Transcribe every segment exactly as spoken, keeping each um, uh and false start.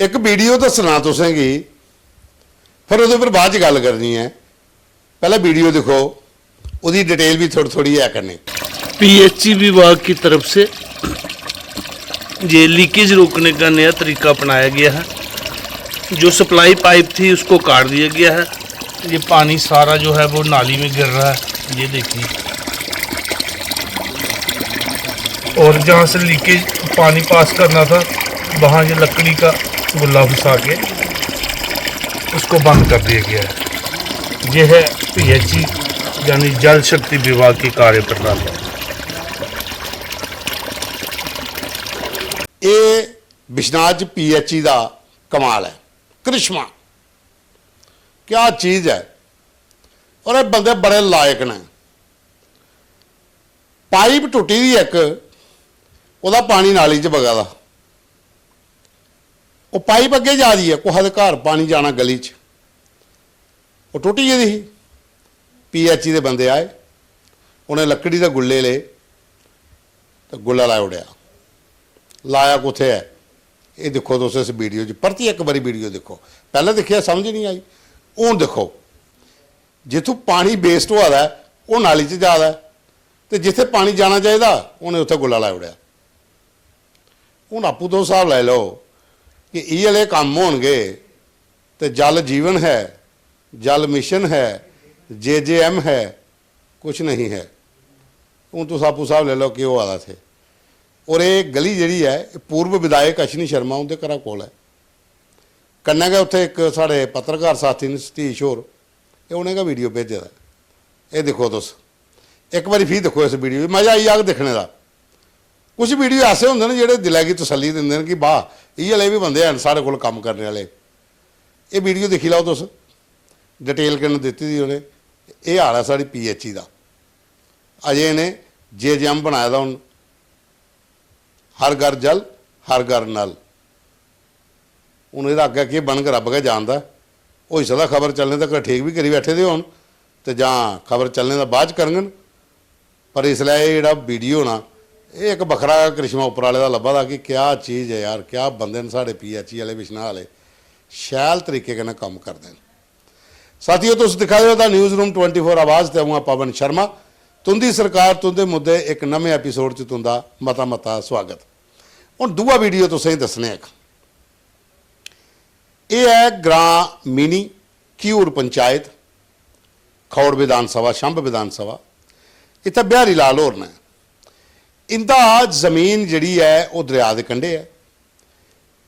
इक वीडियो दस्सना तुसें गी, फिर ओह्दे पर बाद च गल्ल करनी ऐ। पैह्लें वीडियो दिक्खो, ओह्दी डिटेल बी थोह्ड़ी थोह्ड़ी ऐ कन्नै। पीएचई विभाग की तरफ से ये लीकेज रोकने का नया तरीका अपनाया गया है। जो सप्लाई पाइप थी, उसको काट दिया गया है। ये पानी सारा जो है, वो नाली में गिर रहा है। ये देखिए, और जहाँ से लीकेज पानी पास करना था, वहाँ ये लकड़ी का गुल्ला फंसा के उसको बंद कर दिया गया है। ये है पीएचई, यानी जल शक्ति विभाग की कार्य प्रणाली। ਇਹ ਬਿਸ਼ਨਾਹ ਚ ਪੀਐਚਈ ਦਾ ਕਮਾਲ ਹੈ, ਕ੍ਰਿਸ਼ਮਾ। ਕਿਆ ਚੀਜ਼ ਹੈ। ਔਰ ਇਹ ਬੰਦੇ ਬੜੇ ਲਾਇਕ ਨੇ। ਪਾਈਪ ਟੁੱਟੀ ਦੀ ਇੱਕ, ਉਹਦਾ ਪਾਣੀ ਨਾਲੀ ਚ ਵਗਦਾ। ਉਹ ਪਾਈਪ ਅੱਗੇ ਜਾ ਰਹੀ ਹੈ, ਕੋਹਾ ਦੇ ਘਰ ਪਾਣੀ ਜਾਣਾ ਗਲੀ ਚ। ਉਹ ਟੁੱਟ ਗਈ ਸੀ। ਪੀਐਚਈ ਦੇ ਬੰਦੇ ਆਏ, ਉਹਨੇ ਲੱਕੜੀ ਦੇ ਗੁੱਲੇ ਲਏ ਤੇ ਗੁੱਲਾ ਲਾ ਉੜਿਆ। ਲਾਇਆ ਕਿੱਥੇ ਹੈ? ਇਹ ਦੇਖੋ ਦੋਸਤੋ, ਇਸ ਵੀਡੀਓ 'ਚ ਪਰਤੀ ਇੱਕ ਵਾਰੀ ਵੀਡੀਓ ਦੇਖੋ। ਪਹਿਲਾਂ ਦੇਖਿਆ, ਸਮਝ ਨਹੀਂ ਆਈ। ਹੁਣ ਦੇਖੋ, ਜਿੱਥੋਂ ਪਾਣੀ ਵੇਸਟ ਹੋਇਆ ਹੈ, ਉਹ ਨਾਲੀ 'ਚ ਜ਼ਿਆਦਾ ਹੈ, ਤੇ ਜਿੱਥੇ ਪਾਣੀ ਜਾਣਾ ਚਾਹੀਦਾ, ਉਹਨੇ ਉੱਥੇ ਗੁੱਲਾ ਲਾ ਉੜਿਆ। ਹੁਣ ਆਪੂ ਤੋਂ ਹਿਸਾਬ ਲੈ ਲਓ ਕਿ ਇਹ ਵਾਲੇ ਕੰਮ ਹੋਣਗੇ ਤੇ ਜਲ ਜੀਵਨ ਹੈ, ਜਲ ਮਿਸ਼ਨ ਹੈ, ਜੇਜੇਐਮ ਹੈ, ਕੁਛ ਨਹੀਂ ਹੈ। ਹੁਣ ਤੁਸੀਂ ਆਪੂ ਹਿਸਾਬ ਲੈ ਲਓ ਕਿ ਉਹ ਆਲਾ ਥੇ। ਔਰ ਇਹ ਗਲੀ ਜਿਹੜੀ ਹੈ, ਇਹ ਪੂਰਵ ਵਿਧਾਇਕ ਅਸ਼ਨੀ ਸ਼ਰਮਾ ਉਹਦੇ ਘਰਾਂ ਕੋਲ ਹੈ। कन्नै गै उत्थै इक साढ़े पत्रकार साथी न सतीश होर, एह् उ'नें गै वीडियो भेजे दा ऐ। एह् दिक्खो तुस, इक बारी फ्ही दिक्खो इस वीडियो गी, मजा आई जाग दिक्खने दा। कुछ वीडियो ऐसे होंदे न जेह्ड़े दिलै गी तसल्ली दिंदे न कि वाह, इ'यै लेह् बी बंदे हैन साढ़े कोल कम्म करने आह्ले। एह् वीडियो दिक्खी लैओ तुस, डिटेल कन्नै दित्ती दी उ'नें। एह् हाल ऐ साढ़ी पीएचई दा। अजें इ'नें जे जैम बनाए दा हून, हर घर जल, हर घर नल। हून एह्दा अग्गें केह् बनग, रब्ब गै जानदा। होई सकदा खबर चलने तक्कर ठीक बी करी बैठे दे होन ते जां खबर चलने दा बाद च करङन। पर इसलै एह् जेह्ड़ा वीडियो ना, एह् इक बक्खरा गै करिश्मा उप्पर आह्ले दा लब्भा दा कि क्या चीज ऐ यार, क्या बंदे न साढ़े पीएचई आह्ले, बिश्नाह् आह्ले, शैल तरीके कन्नै कम्म करदे न। साथियो, तुस दिक्खा दे ओ दा न्यूज़ रूम ट्वेंटी फ़ोर आवाज़ ते अ'ऊं आं पवन शर्मा। तुं'दी सरकार, तुं'दे मुद्दे इक नमें एपिसोड च तुं'दा मता मता सुआगत। हून दूआ वीडियो तुसें गी दस्सने आं इक। एह् ऐ ग्रां मिनी, घियूर पंचायत, खौड़ विधान सभा, छंब विधान सभा। इत्थै बिहारी लाल होर न। इं'दा जमीन जेह्ड़ी ऐ, ओह् दरेआ दे कंढे ऐ।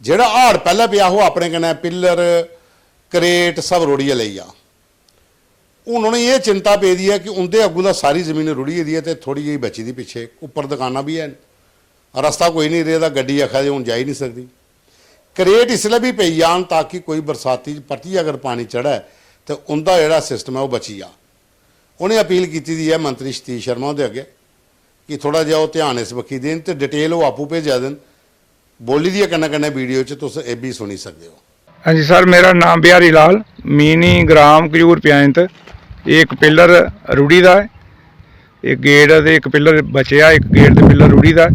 जेह्ड़ा हाड़ पैह्लें पेआ हा, ओह् अपने कन्नै पिल्लर, करेट सब रोढ़ियै लेई गेआ। हून उ'नेंगी एह् चिंता पेदी ऐ कि उं'दे अग्गूं दा सारी जमीन रुढ़ी गेदी ऐ ते थोह्ड़ी जेही बची दी पिच्छे, उप्पर दकानां बी हैन, रस्ता कोई निं रेह्दा, गड्डी आखा दी हून जाई निं सकदी। करेट इसलै बी पेई जान ताकि कोई बरसाती च परतियै अगर पानी चढ़ै ते उं'दा जेह्ड़ा सिस्टम ऐ ओह् बची जा। उ'नें अपील कीती दी ऐ मंत्री सतीश शर्मा हुंदे अग्गें कि थोह्ड़ा जेहा ओह् ध्यान इस बक्खी देन ते डिटेल ओह् आपूं भेजा दे न। बोल्ली दी ऐ कन्नै कन्नै वीडियो च, तुस एह् बी सुनी सकदे ओ। हां जी सर, मेरा नांऽ बिहारी लाल, मिनी ग्राम घजूर पंचैत। एह् इक पिल्लर रुढ़ी दा ऐ, इक गेट ते इक पिल्लर बचेआ, इक गेट ते पिल्लर रुढ़ी दा ऐ।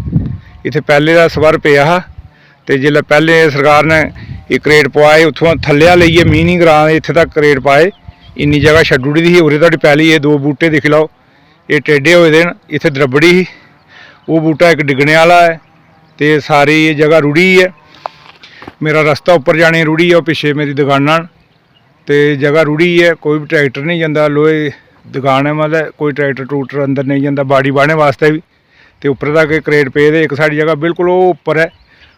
इत्थै पैह्लें दा स्वर पेआ हा ते जिसलै पैह्लें सरकार ने एह् करेट पोआए, उत्थुआं थल्लेआ लेइयै मिनी ग्रां दे इत्थै तक करेट पाए, इन्नी जगह छड्डी ओड़ी दी ही। उरे तोड़ी पैह्ली एह् दो बूह्टे दिक्खी लैओ, एह् टेढ़े होए दे न। इत्थै द्रबड़ी ही, ओह् बूह्टा इक डिग्गने आह्ला ऐ ते सारी एह् जगह रुढ़ी ऐ। मेरा रस्ता उप्पर जाने गी रुढ़ी गेआ, ओह् पिच्छे मेरी दकानां न ते जगह रुढ़ी ऐ, कोई बी ट्रैक्टर निं जंदा, लोहे दी दकान ऐ, मतलब कोई ट्रैक्टर ट्रूक्टर अंदर नेईं जंदा बाड़ी बाह्ने बास्तै बी। ते उप्परै तक एह् करेट पेदे, इक साढ़ी जगह बिल्कुल ओह् उप्पर ऐ,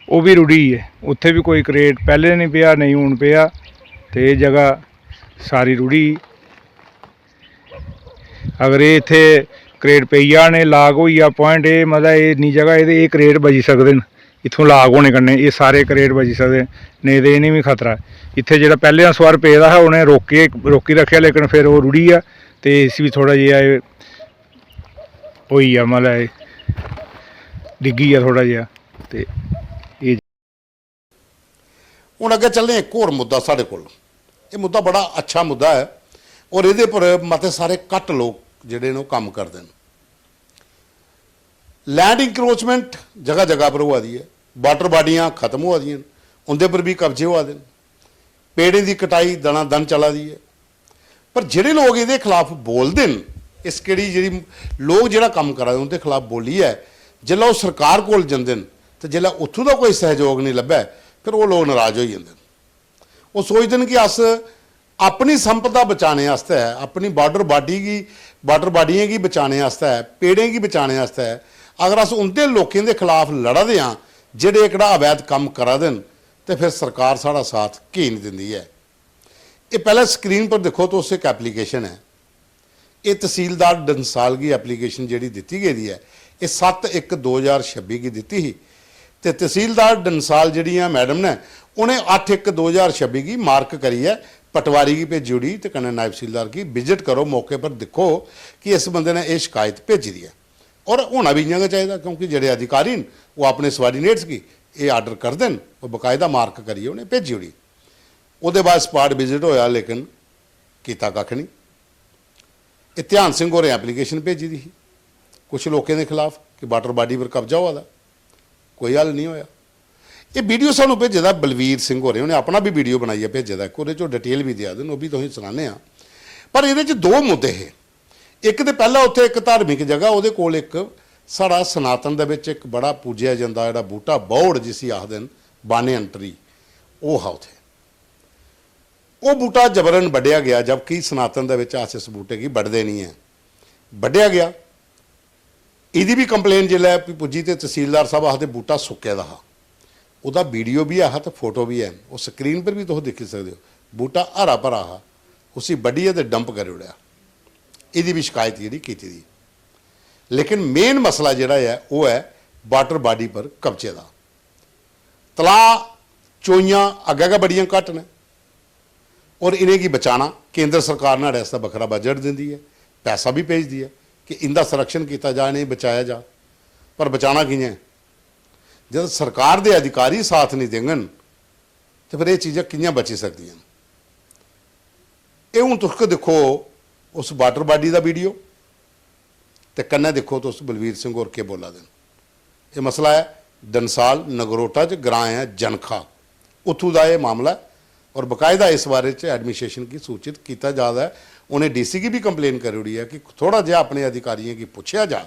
ओह् बी रुढ़ी ऐ, उत्थै बी कोई करेट पैह्लें निं पेआ, नेईं हून पेआ, ते एह् जगह सारी रुढ़ी। अगर एह् इत्थै करेट पेई जान, एह् लाक होई जा प्वाइंट, एह् मतलब एह् इन्नी जगह, एह्दे एह् करेट बची सकदे न, इत्थूं लाक होने कन्नै एह् सारे करेट बची सकदे न, नेईं ते इ'नें बी खतरा ऐ। इत्थै जेह्ड़ा पैह्लें दा स्वर पेदा हा, उ'नें रोकी रोकी रक्खेआ, लेकिन फिर ओह् रुढ़ी गेआ ते इसी बी थोह्ड़ा जेहा एह् होई गेआ, मतलब एह् डिग्गी गेआ थोह्ड़ा जेहा। ते एह् हून अग्गें चलने इक होर मुद्दा साढ़े कोल। एह् मुद्दा बड़ा अच्छा मुद्दा ऐ और एह्दे पर मते सारे घट्ट लोक जेह्ड़े न ओह् कम्म करदे न। लैंड इंक्रोचमेंट जगह जगह पर होआ दी ऐ, वाटर बाडियां खत्म होआ दियां न। उं'दे पर बी कब्जे होआ दे न। पेड़ें दी कटाई दनादन चला दी ऐ। पर जेह्ड़े लोक एह्दे खलाफ बोलदे न, इस केह्ड़ी जेह्ड़ी लोक जेह्ड़ा कम्म करा दे उं'दे खलाफ बोलियै जेल्लै ओह् सरकार कोल जंदे न ते जेल्लै उत्थूं दा कोई सैह्योग निं लब्भै, फिर ओह् लोक नराज होई जंदे न। ओह् सोचदे न कि अस अपनी संपदा बचाने आस्तै, अपनी बार्डर बाडी गी, बार्डर बाडियें गी बचाने आस्तै, पेड़ें गी बचाने आस्तै अगर अस उं'दे लोकें दे खलाफ लड़ा दे आं जेह्ड़े एह्कड़ा अवैध कम्म करा दे न, ते फिर सरकार साढ़ा साथ की निं दिंदी ऐ? एह् पैह्लें स्क्रीन पर दिक्खो तुस, इक एप्लीकेशन ऐ। एह् तसीलदार डंसाल गी एप्लीकेशन जेह्ड़ी दित्ती गेदी ऐ, एह् सत्त इक दो ज्हार छब्बी गी दित्ती ही। ते तसीलदार डंसाल जेह्ड़ियां मैडम ने, उ'नें अट्ठ इक दो ज्हार छब्बी गी मार्क करियै पटवारी गी भेजी ओड़ी ते कन्नै नायब तसीलदार गी विजिट करो, मौके पर दिक्खो कि इस बंदे ने एह् शिकायत भेजी दी ऐ। और होना बी इ'यां गै चाहिदा, क्योंकि जेह्ड़े अधिकारी न, ओह् अपने सबॉर्डिनेट्स गी एह् आर्डर करदे न, ओह् बकायदा मार्क करियै उ'नें भेजी ओड़ी। ओह्दे बाद स्पाट विजिट होया, लेकिन कीता कक्ख निं। एह् ध्यान सिंह होरें एप्लीकेशन भेजी दी ही कुछ लोकें दे खिलाफ कि वाटर बाडी पर कब्जा होआ दा, कोई हल निं होया। एह् वीडियो सानूं भेजे दा बलवीर सिंह होरें, उ'नें अपना बी वीडियो बनाइयै भेजे दा, इक ओह्दे च ओह् डिटेल बी देआ दे न, ओह् बी तुसेंगी सनाने आं। पर एह्दे च दो मुद्दे हे। इक ते पैह्ला उत्थै इक धार्मिक जगह, ओह्दे कोल इक साढ़ा सनातन दे बिच इक बड़ा पूजेआ जंदा जेह्ड़ा बूह्टा बौड़ जिसी आखदे न, बानेअन ट्री, ओह् हा उत्थै। ओह् बूह्टा जबरन बड्ढेआ गेआ, जबकि सनातन दे बिच अस इस बूह्टे गी बड्ढदे निं ऐ। बड्ढेआ गेआ। एह्दी बी कंप्लेन जिसलै पुज्जी ते तसीलदार साह्ब आखदे बूह्टा सुक्के दा हा। ओह्दा वीडियो बी ऐ हा ते फोटो बी हैन, ओह् स्क्रीन पर बी तुस दिक्खी सकदे ओ। बूह्टा हरा भरा हा, उसी बड्ढियै ते डंप करी ओड़ेआ। एह्दी बी शिकायत जेह्ड़ी कीती दी। लेकिन मेन मसला जेह्ड़ा ऐ, ओह् ऐ वाटर बाडी पर कब्जे दा। तलाऽ, चोइयां अग्गै गै बड़ियां घट्ट न, और इ'नेंगी बचाना, केंद्र सरकार न्हाड़े आस्तै बक्खरा बजट दिंदी ऐ, पैसा बी भेजदी ऐ कि इं'दा संरक्षण कीता जा, इ'नेंगी बचाया जा। पर बचाना कि'यां ऐ? जद सरकार दे अधिकारी साथ निं देङन, ते फिर एह् चीजां कि'यां बची सकदियां न? एह् हून तुस दिक्खो, उस वाटर बाडी दा वीडियो, ते कन्नै दिक्खो तुस बलवीर सिंह होर केह् बोला दे न। एह् मसला ऐ डंसाल नगरोटा च, ग्रां ऐ जनखा, उत्थूं दा एह् मामला ऐ। और बकायदा इस बारे च एडमिनिस्ट्रेशन गी सूचित कीता जा दा ऐ। उ'नें डीसी गी बी कंप्लेन करी ओड़ी ऐ कि थोह्ड़ा जेहा अपने अधिकारियें गी पुच्छेआ जा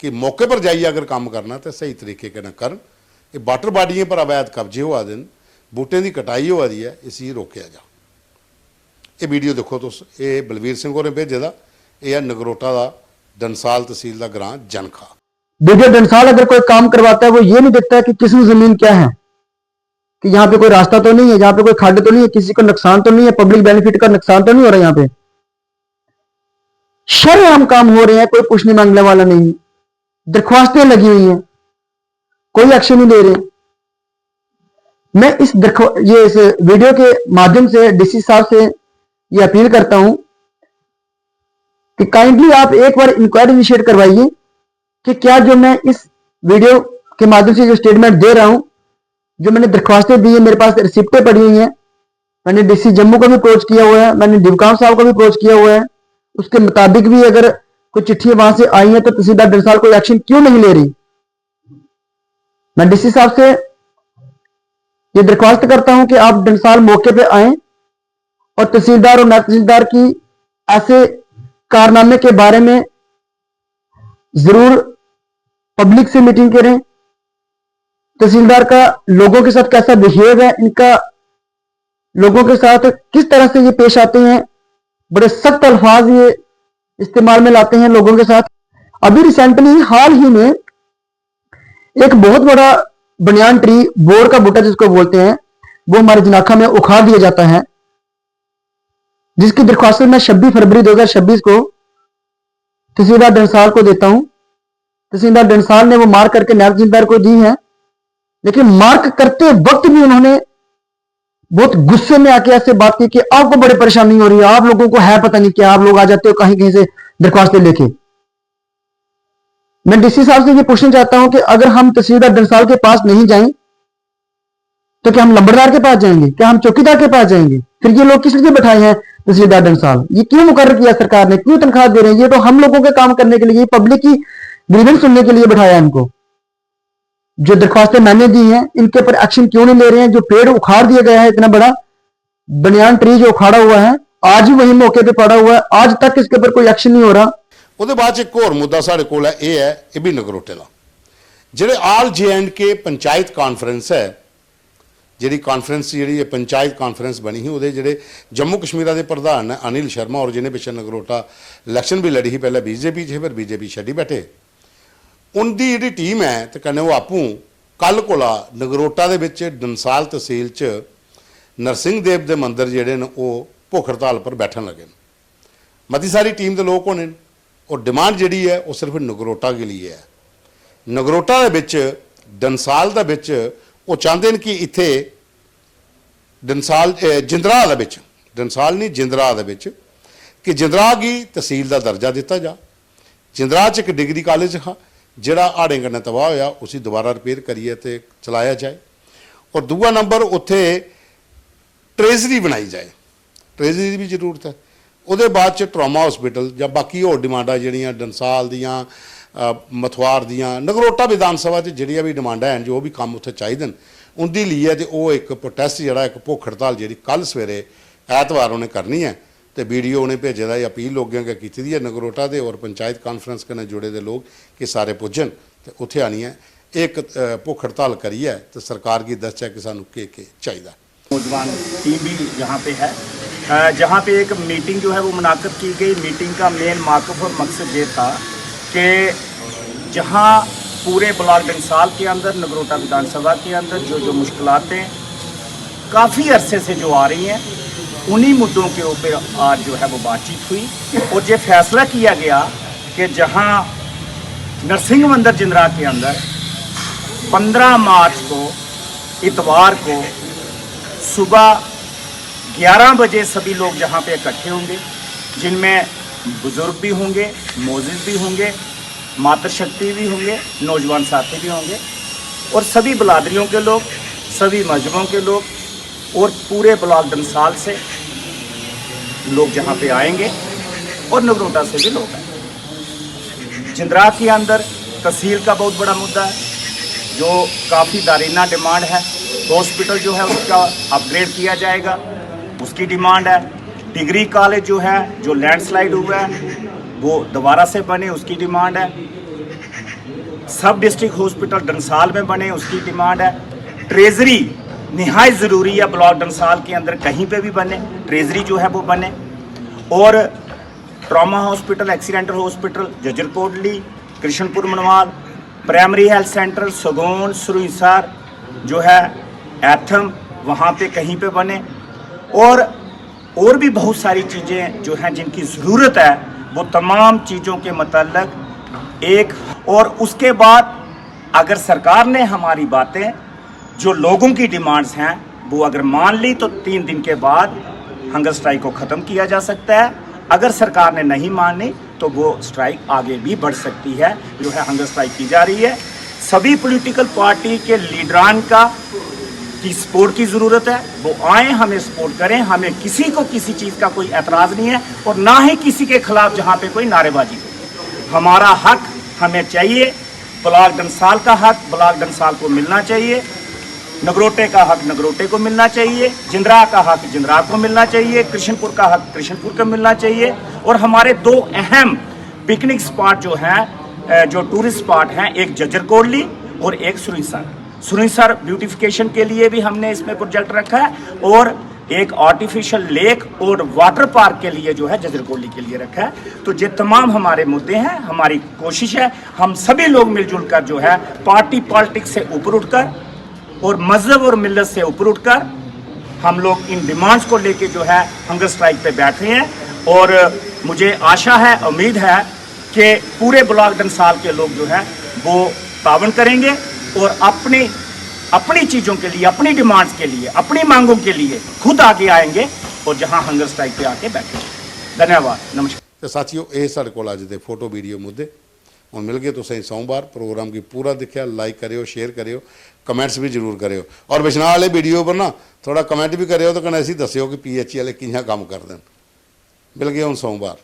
कि मौके पर जाइयै अगर कम्म करना ते स्हेई तरीके कन्नै करन। एह् वाटर बाडियें पर अवैध कब्जे होआ दे न, बूह्टें दी कटाई होआ दी ऐ, इसी रोकेआ जा। एह् वीडियो दिक्खो तुस, एह् बलवीर सिंह होरें भेजे दा, एह् ऐ नगरोटा दा डंसाल तसील दा ग्रां जनखा। वीडियो डंसाल अगर कोई काम करवाता है, वो ये नहीं देखता है कि किसमें जमीन क्या है, कि यहाँ पे कोई रास्ता तो नहीं है, यहाँ पे कोई खड्ड तो नहीं है, किसी को नुकसान तो नहीं है, पब्लिक बेनिफिट का नुकसान तो नहीं हो रहा है यहाँ पे। शरेआम काम हो रहे हैं, कोई पूछने मांगने वाला नहीं, दरख्वास्तें लगी हुई हैं, कोई एक्शन नहीं ले रहे। मैं इस दरख्वा-, ये इस वीडियो के माध्यम से डीसी साहब से ये अपील करता हूँ कि काइंडली आप एक बार इंक्वायरी इनिशिएट करवाइए कि क्या जो मैं इस वीडियो के माध्यम से जो स्टेटमेंट दे रहा हूँ, जो मैंने दरख्वास्तें दी है, मेरे पास रिसिप्टें पड़ी हुई हैं, मैंने डीसी जम्मू को भी अप्रोच किया हुआ है, मैंने डीसी साहब को भी अप्रोच किया हुआ है, उसके मुताबिक भी अगर कोई चिट्ठी वहां से आई है तो तहसीलदार डंसाल कोई एक्शन क्यों नहीं ले रही? मैं डीसी साहब से ये दरख्वास्त करता हूं कि आप डंसाल मौके पे आए और तहसीलदार और नायब तहसीलदार की ऐसे कारनामे के बारे में जरूर पब्लिक से मीटिंग करें। तहसीलदार का लोगों के साथ कैसा बिहेव है, इनका लोगों के साथ किस तरह से ये पेश आते हैं, बड़े सख्त अल्फाज ये इस्तेमाल में लाते हैं लोगों के साथ। अभी रिसेंटली, हाल ही में एक बहुत बड़ा बनियान ट्री, बोर का बूटा जिसको बोलते हैं, वो हमारे जनाखा में उखाड़ दिया जाता है, जिसकी दरख्वास्त मैं छब्बीस फरवरी दो हज़ार छब्बीस को तहसीलदार डंसाल को देता हूं। तहसीलदार डंसाल ने वो मार्क करके नायब तहसीलदार को दी है, लेकिन मार्क करते वक्त भी उन्होंने बहुत गुस्से में आके ऐसे बात की कि आपको बड़ी परेशानी हो रही है, आप लोगों को है पता नहीं क्या, आप लोग आ जाते हो कहीं कहीं से दरख्वास्तें लेके। मैं डीसी साहब से ये पूछना चाहता हूं कि अगर हम तहसीलदार डंसाल के पास नहीं जाएं तो क्या हम लंबड़दार के पास जाएंगे, क्या हम चौकीदार के पास जाएंगे? फिर ये लोग किस लिए बैठाए हैं तहसीलदार डंसाल? ये क्यों मुकर्र किया सरकार ने, क्यों तनख्वाह दे रहे हैं? ये तो हम लोगों के काम करने के लिए, पब्लिक की ग्रीवेंस सुनने के लिए बैठाया है इनको। जो दरख्वास्तें मैंने दी हैं, इनके ऊपर एक्शन क्यों नहीं ले रहे हैं? जो पेड़ उखाड़ दिया गया है इतना बड़ा, बनियान ट्री जो उखाड़ा हुआ है, आज भी वहीं मौके पे पड़ा हुआ है, आज तक इसके ऊपर कोई एक्शन नहीं हो रहा। ਉਹਦੇ ਬਾਅਦ 'ਚ ਇੱਕ ਹੋਰ ਮੁੱਦਾ ਸਾਡੇ ਕੋਲ ਹੈ, ਇਹ ਹੈ, ਇਹ ਵੀ ਨਗਰੋਟੇ ਦਾ। ਜਿਹੜੇ ਆਲ ਜੇ ਐਂਡ ਕੇ ਪੰਚਾਇਤ ਕਾਨਫਰੰਸ ਹੈ, ਜਿਹੜੀ ਕਾਨਫਰੰਸ, ਜਿਹੜੀ ਇਹ ਪੰਚਾਇਤ ਕਾਨਫਰੰਸ ਬਣੀ ਸੀ, ਉਹਦੇ ਜਿਹੜੇ ਜੰਮੂ ਕਸ਼ਮੀਰ ਦੇ ਪ੍ਰਧਾਨ ਨੇ ਅਨਿਲ ਸ਼ਰਮਾ, ਔਰ ਜਿਹਨੇ ਪਿੱਛੇ ਨਗਰੋਟਾ ਇਲੈਕਸ਼ਨ ਵੀ ਲੜੀ ਸੀ, ਪਹਿਲਾਂ ਬੀਜੇਪੀ 'ਚ ਸੀ, ਫਿਰ ਬੀਜੇਪੀ ਛੱਡੀ ਬੈਠੇ। ਉਹਦੀ ਜਿਹੜੀ ਟੀਮ ਹੈ ਤੇ ਕਨੇ ਉਹ ਆਪੂ ਕੱਲ ਕੋਲਾ ਨਗਰੋਟਾ ਦੇ ਵਿੱਚ ਡੰਸਾਲ ਤਹਿਸੀਲ 'ਚ ਨਰਸਿੰਘ ਦੇਵ ਦੇ ਮੰਦਿਰ ਜਿਹੜੇ ਨੇ, ਉਹ ਭੁੱਖ ਹੜਤਾਲ ਪਰ ਬੈਠਣ ਲੱਗੇ ਨੇ। ਮਤੀ ਸਾਰੀ ਟੀਮ ਦੇ ਲੋਕ ਹੋਣੇ ਨੇ। ਉਹ ਡਿਮਾਂਡ ਜਿਹੜੀ ਹੈ, ਉਹ ਸਿਰਫ ਨਗਰੋਟਾ ਦੇ ਲਈ ਹੈ। ਨਗਰੋਟਾ ਦੇ ਵਿੱਚ, ਡੰਸਾਲ ਦੇ ਵਿੱਚ, ਉਹ ਚਾਹੁੰਦੇ ਨੇ ਕਿ ਇੱਥੇ ਡੰਸਾਲ, ਅਹ, ਜਿੰਦਰਾ ਦੇ ਵਿੱਚ, ਡੰਸਾਲ ਨਹੀਂ, ਜਿੰਦਰਾ ਦੇ ਵਿੱਚ, ਕਿ ਜਿੰਦਰਾ ਗੀ ਤਹਿਸੀਲ ਦਾ ਦਰਜਾ ਦਿੱਤਾ ਜਾ। ਜਿੰਦਰਾ 'ਚ ਇੱਕ ਡਿਗਰੀ ਕਾਲਜ ਹਾਂ, ਜਿਹੜਾ ਹਾੜੇਂ ਕਨੇ ਤਬਾਹ ਹੋਇਆ, ਉਸੇ ਦੁਬਾਰਾ ਰਿਪੇਅਰ ਕਰੀਏ ਤੇ ਚਲਾਇਆ ਜਾਏ। ਔਰ ਦੂਆ ਨੰਬਰ, ਉੱਥੇ ਟ੍ਰੇਜ਼ਰੀ ਬਣਾਈ ਜਾਏ। ਟ੍ਰੇਜ਼ਰੀ ਦੀ ਵੀ ਜ਼ਰੂਰਤ ਹੈ। ਉਹਦੇ ਬਾਅਦ 'ਚ ਟਰਾਮਾ ਹਸਪੀਟਲ ਜਾਂ ਬਾਕੀ ਹੋਰ ਡਿਮਾਂਡਾਂ, ਜਿਹੜੀਆਂ ਡੰਸਾਲ ਦੀਆਂ, ਅ, ਮਥਵਾਰ ਦੀਆਂ, ਨਗਰੋਟਾ ਵਿਧਾਨ ਸਭਾ 'ਚ ਜਿਹੜੀਆਂ ਵੀ ਡਿਮਾਂਡਾਂ ਹਨ, ਜੋ ਵੀ ਕੰਮ ਉੱਥੇ ਚਾਹੀਦੇ ਨੇ, ਉਹਦੀ ਲਈ ਹੈ। ਤੇ ਉਹ ਇੱਕ ਪ੍ਰੋਟੈਸਟ, ਜਿਹੜਾ ਇੱਕ ਭੁੱਖ ਹੜਤਾਲ, ਜਿਹੜੀ ਕੱਲ ਸਵੇਰੇ ਐਤਵਾਰ ਉਹਨੇ ਕਰਨੀ ਹੈ। ਤੇ ਵੀਡੀਓ ਉਹਨੇ ਭੇਜੇ ਦਾ, ਇਹ ਅਪੀਲ ਲੋਕਾਂ ਅੱਗੇ ਕੀਤੀ ਦੀ ਹੈ, ਨਗਰੋਟਾ ਦੇ ਔਰ ਪੰਚਾਇਤ ਕਾਨਫਰੰਸ ਕਨੇ ਜੁੜੇ ਦੇ ਲੋਕ, ਕਿ ਸਾਰੇ ਪੁੱਜਣ ਤੇ ਉੱਥੇ ਆਣੀ ਹੈ। ਇਹ ਇੱਕ, ਅ, ਭੁੱਖ ਹੜਤਾਲ ਕਰੀ ਹੈ ਤੇ ਸਰਕਾਰ ਕੀ ਦੱਸਿਆ ਕਿ ਸਾਨੂੰ ਕੀ ਕੀ ਚਾਹੀਦਾ। नौजवान टीम भी यहाँ पे है, अ, जहाँ पे एक मीटिंग जो है वो मुनाकद की गई। मीटिंग का मेन मौकफ और मकसद ये था कि जहाँ पूरे ब्लॉक डंसाल के अंदर, नगरोटा विधानसभा के अंदर जो जो मुश्किलातें काफ़ी अरसे से जो आ रही हैं, उन्हीं मुद्दों के ऊपर आज जो है वो बातचीत हुई और ये फैसला किया गया कि जहाँ नरसिंह मंदिर जिंदरा के अंदर पन्द्रह मार्च को, इतवार को, सुबह ग्यारह बजे सभी लोग जहाँ पे इकट्ठे होंगे, जिनमें बुजुर्ग भी होंगे, मोजिज भी होंगे, मातृशक्ति भी होंगे, नौजवान साथी भी होंगे और सभी बिरादरियों के लोग, सभी मजहबों के लोग और पूरे ब्लॉक डंसाल से लोग जहाँ पे आएंगे और नगरोटा से भी लोग आएंगे। जिंदरा के अंदर तहसील का बहुत बड़ा मुद्दा है, जो काफ़ी दारीना डिमांड है। हॉस्पिटल जो है उसका अपग्रेड किया जाएगा, उसकी डिमांड है। डिग्री कॉलेज जो है, जो लैंडस्लाइड हुआ है, वो दोबारा से बने, उसकी डिमांड है। सब डिस्ट्रिक्ट हॉस्पिटल डंसाल में बने, उसकी डिमांड है। ट्रेजरी निहायत ज़रूरी है, ब्लॉक डंसाल के अंदर कहीं पे भी बने, ट्रेजरी जो है वो बने। और trauma hospital, accidental hospital Jajarkotli, Krishnapur Manwal, primary health centre Sagon, Saruinsar जो है, एथम, वहाँ पे कहीं पे बने। और और भी बहुत सारी चीज़ें जो हैं जिनकी ज़रूरत है, वो तमाम चीज़ों के मतलब एक। और उसके बाद अगर सरकार ने हमारी बातें, जो लोगों की डिमांड्स हैं, वो अगर मान ली तो तीन दिन के बाद हंगर स्ट्राइक को ख़त्म किया जा सकता है। अगर सरकार ने नहीं मानी तो वो स्ट्राइक आगे भी बढ़ सकती है। जो है हंगर स्ट्राइक की जा रही है, सभी पॉलिटिकल पार्टी के लीडरान का की सपोर्ट की ज़रूरत है, वो आए, हमें सपोर्ट करें। हमें किसी को किसी चीज़ का कोई एतराज़ नहीं है और ना ही किसी के खिलाफ जहाँ पे कोई नारेबाजी हो। हमारा हक हमें चाहिए, ब्लॉक डंसाल का हक ब्लॉक डंसाल को मिलना चाहिए, नगरोटे का हक नगरोटे को मिलना चाहिए, जिंदरा का हक जिंदरा को मिलना चाहिए, कृष्णपुर का हक कृष्णपुर को मिलना चाहिए। और हमारे दो अहम पिकनिक स्पॉट जो हैं, अ, जो टूरिस्ट स्पॉट हैं, एक जजरकोटली और एक सुरिंसर। सुरिंसर ब्यूटिफिकेशन के लिए भी हमने इसमें प्रोजेक्ट रखा है और एक आर्टिफिशियल लेक और वाटर पार्क के लिए जो है जजरकोटली के लिए रखा है। तो ये तमाम हमारे मुद्दे हैं। हमारी कोशिश है हम सभी लोग मिलजुल कर जो है पार्टी पॉलिटिक्स से ऊपर उठकर और मजहब और मिल्लत से ऊपर उठकर हम लोग इन डिमांड्स को लेके जो है हंगर स्ट्राइक पे बैठ रहे हैं। और मुझे आशा है, उम्मीद है कि पूरे ब्लॉक डंसाल के लोग जो है वो तावन करेंगे और अपनी अपनी चीज़ों के लिए, अपनी डिमांड्स के लिए, अपनी मांगों के लिए खुद आगे आएंगे और जहां हंगर स्ट्राइक पे आके बैठेंगे। धन्यवाद, नमस्कार। ਤੇ ਸਾਥੀਓ, ਇਹ ਸਾਡੇ ਕੋਲ ਅੱਜ ਦੇ ਫੋਟੋ ਵੀਡੀਓ ਮੁੱਦੇ। ਹੁਣ ਮਿਲ ਗਏ ਤੁਸੀਂ ਸੋਮਵਾਰ। ਪ੍ਰੋਗਰਾਮ ਕੀ ਪੂਰਾ ਦੇਖਿਆ, ਲਾਈਕ ਕਰਿਓ, ਸ਼ੇਅਰ ਕਰਿਓ, ਕਮੈਂਟਸ ਵੀ ਜ਼ਰੂਰ ਕਰਿਓ। ਔਰ ਬਿਸ਼ਨਾਹ ਵਾਲੇ ਵੀਡੀਓ ਪਰ ਨਾ ਥੋੜਾ ਕਮੈਂਟ ਵੀ ਕਰਿਓ ਤੇ ਕਨੇ ਅਸੀਂ ਦੱਸਿਓ ਕਿ ਪੀਐਚਈ ਵਾਲੇ ਕਿੰਨਾ ਕੰਮ ਕਰਦੇ ਨੇ। ਮਿਲ ਗਏ ਹੁਣ ਸੋਮਵਾਰ।